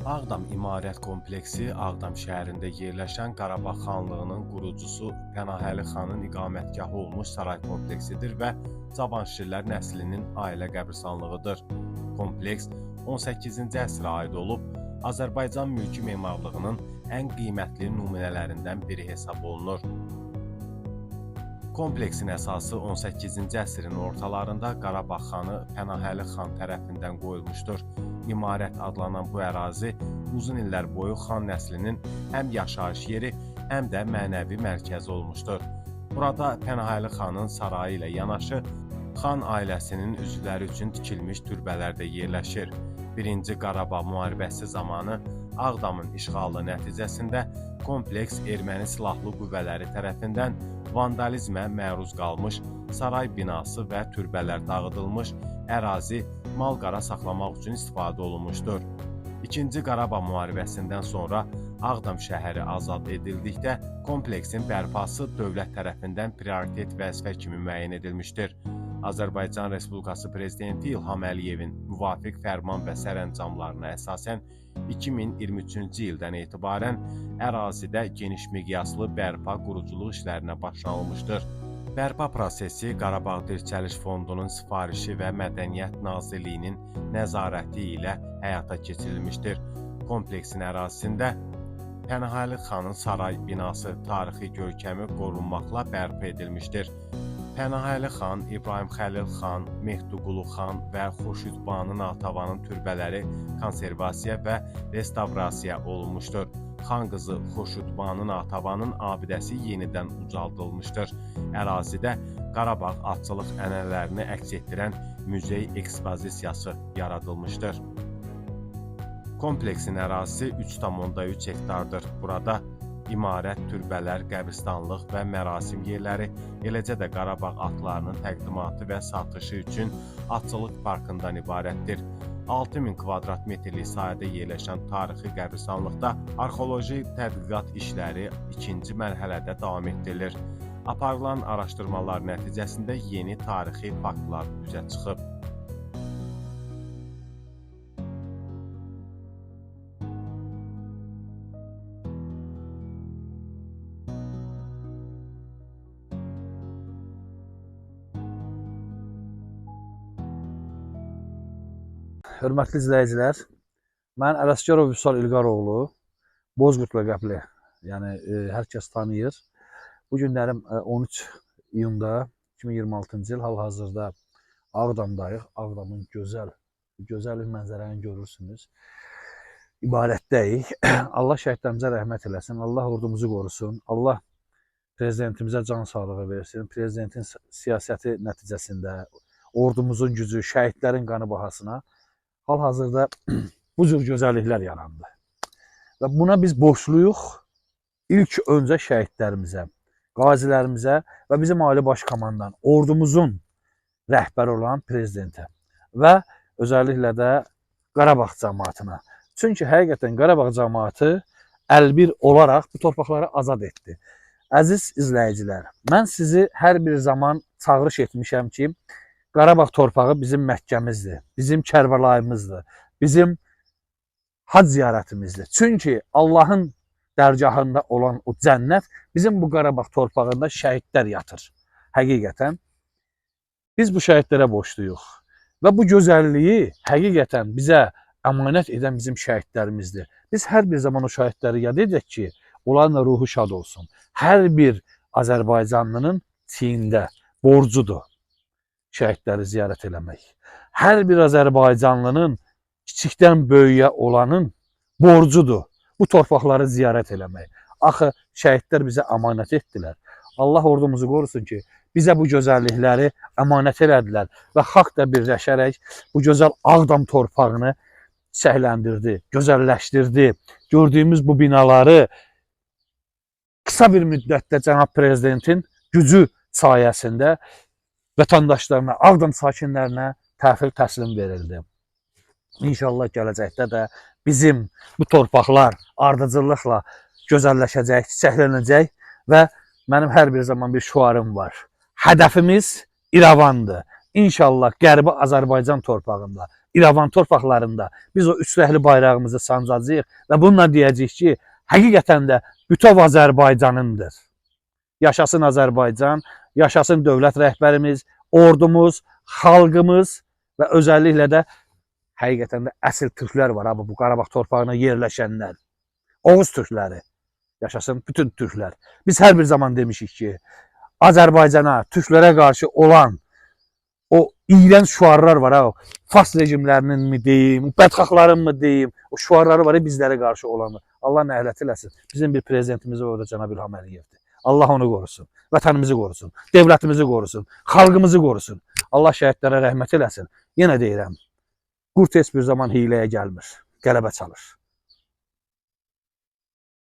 Ağdam İmarət kompleksi Ağdam şəhərində yerləşən Qarabağ xanlığının qurucusu Pənahəli xanın iqamətgahı olmuş saray kompleksidir və Cavanşirlər nəslinin ailə qəbirstanlığıdır. Kompleks 18-ci əsrə aid olub, Azərbaycan mülki memarlığının ən qiymətli nümunələrindən biri hesab olunur. Kompleksin əsası 18-ci əsrin ortalarında Qarabağ xanı Pənahəli xan tərəfindən qoyulmuşdur. İmarət adlanan bu ərazi uzun illər boyu xan nəslinin həm yaşayış yeri, həm də mənəvi mərkəzi olmuşdur. Burada Pənahəli xanın sarayı ilə yanaşı xan ailəsinin üzvləri üçün tikilmiş türbələr də yerləşir. Birinci Qarabağ müharibəsi zamanı Ağdamın işğalı nəticəsində kompleks erməni silahlı qüvvələri tərəfindən vandalizmə məruz qalmış, saray binası və türbələr dağıdılmış, ərazi mal-qara saxlamaq üçün istifadə olunmuşdur. İkinci Qarabağ müharibəsindən sonra Ağdam şəhəri azad edildikdə kompleksin bərpası dövlət tərəfindən prioritet vəzifə kimi müəyyən edilmişdir. Azərbaycan Respublikası Prezidenti İlham Əliyevin müvafiq fərman və sərəncamlarına əsasən 2023-cü ildən etibarən ərazidə geniş miqyaslı bərpa quruculuq işlərinə başlanılmışdır. Bərpa prosesi Qarabağ Dirçəliş Fondunun sifarişi və Mədəniyyət Nazirliyinin nəzarəti ilə həyata keçirilmişdir. Kompleksin ərazisində Pənahəli xanın saray binası tarixi görkəmi qorunmaqla bərpa edilmişdir. Pənahəli xan, İbrahim Xəlil xan, Mehdiqulu xan və Xurşudbanu Natavanın türbələri konservasiya və restavrasiya olunmuşdur. Xan qızı Xurşudbanu Natavanın abidəsi yenidən ucaldılmışdır. Ərazidə Qarabağ atçılıq ənənələrini əks etdirən muzey ekspozisiyası yaradılmışdır. Kompleksin ərazisi 3,3 hektardır. Burada imarət, türbələr, qəbirstanlıq və mərasim yerləri, eləcə də Qarabağ atlarının təqdimatı və satışı üçün atçılıq parkından ibarətdir. 6000 kvadrat metrlik sahədə yerləşən tarixi qəbirstanlıqda arxeoloji tədqiqat işləri ikinci mərhələdə davam etdirilir. Aparılan araşdırmalar nəticəsində yeni tarixi faktlar üzə çıxıb. Hörmətli izləyicilər, mən Ələsgərov Vüsal İlqaroğlu, Bozqurt ləqəbli, yəni hər kəs tanıyır. Bu günlərim 13 iyunda 2026-cı il hal-hazırda Ağdamdayıq. Ağdamın gözəl mənzərəni görürsünüz. İbarətdəyik. Allah şəhidlərimizə rəhmət eləsin, Allah ordumuzu qorusun, Allah prezidentimizə can sağlığı versin. Prezidentin siyasəti nəticəsində ordumuzun gücü, şəhidlərin qanı bahasına hal-hazırda bu cür gözəlliklər yarandı. Və buna biz borcluyuq ilk öncə şəhidlərimizə, qazilərimizə və bizim Ali Baş Komandan, ordumuzun rəhbəri olan prezidentə və özəlliklə də Qarabağ cəmaatına. Çünki həqiqətən Qarabağ cəmaatı əlbir olaraq bu torpaqları azad etdi. Əziz izləyicilər, mən sizi hər bir zaman çağırış etmişəm ki, Qarabağ torpağı bizim Məkkəmizdir, bizim Kərbəlayımızdır, bizim hac ziyarətimizdir. Çünki Allahın dərgahında olan o cənnət bizim bu Qarabağ torpağında şəhidlər yatır. Həqiqətən biz bu şəhidlərə borcluyuq və bu gözəlliyi həqiqətən bizə əmanət edən bizim şəhidlərimizdir. Biz hər bir zaman o şəhidləri yad edək ki, onların da ruhu şad olsun. Hər bir Azərbaycanlının çiyində borcudur şəhidləri ziyarət eləmək. Hər bir Azərbaycanlının kiçikdən böyüyə olanın borcudur bu torpaqları ziyarət eləmək. Axı şəhidlər bizə əmanət etdilər. Allah ordumuzu qorusun ki, bizə bu gözəllikləri əmanət elədilər və xalq da birləşərək bu gözəl Ağdam torpağını çiçəkləndirdi, gözəlləşdirdi. Gördüyümüz bu binaları qısa bir müddətdə cənab prezidentin gücü sayəsində vətəndaşlarına, Ağdam sakinlərinə təhvil təslim verildi. İnşallah gələcəkdə də bizim bu torpaqlar ardıcıllıqla gözəlləşəcək, çiçəklənəcək və mənim hər bir zaman bir şüarım var. Hədəfimiz İrəvandır. İnşallah Qərbi Azərbaycan torpağında İrəvan torpaqlarında biz o üç rəngli bayrağımızı sancacağıq və bununla deyəcəyik ki, həqiqətən də bütöv Azərbaycanındır. Yaşasın Azərbaycan, yaşasın dövlət rəhbərimiz, ordumuz, xalqımız və özəlliklə də həqiqətən də əsl türklər var abi bu Qarabağ torpağına yerləşənlər. Oğuz türkləri. Yaşasın bütün türklər. Biz hər bir zaman demişik ki, Azərbaycana, türklərə qarşı olan o iyrənc şüarlar var ha, o Fars rejimlərinin mi deyim, bədxahların mı deyim, o şüarları var ya bizlərə qarşı olanı. Allah nəhlət eləsin. Bizim bir prezidentimiz var, o da cənab İlham Əliyevdir. Allah onu qorusun, vətənimizi qorusun, dövlətimizi qorusun, xalqımızı qorusun. Allah şəhidlərə rəhmət eləsin. Yenə deyirəm, qurd heç bir zaman hiyləyə gəlmir, qələbə çalır.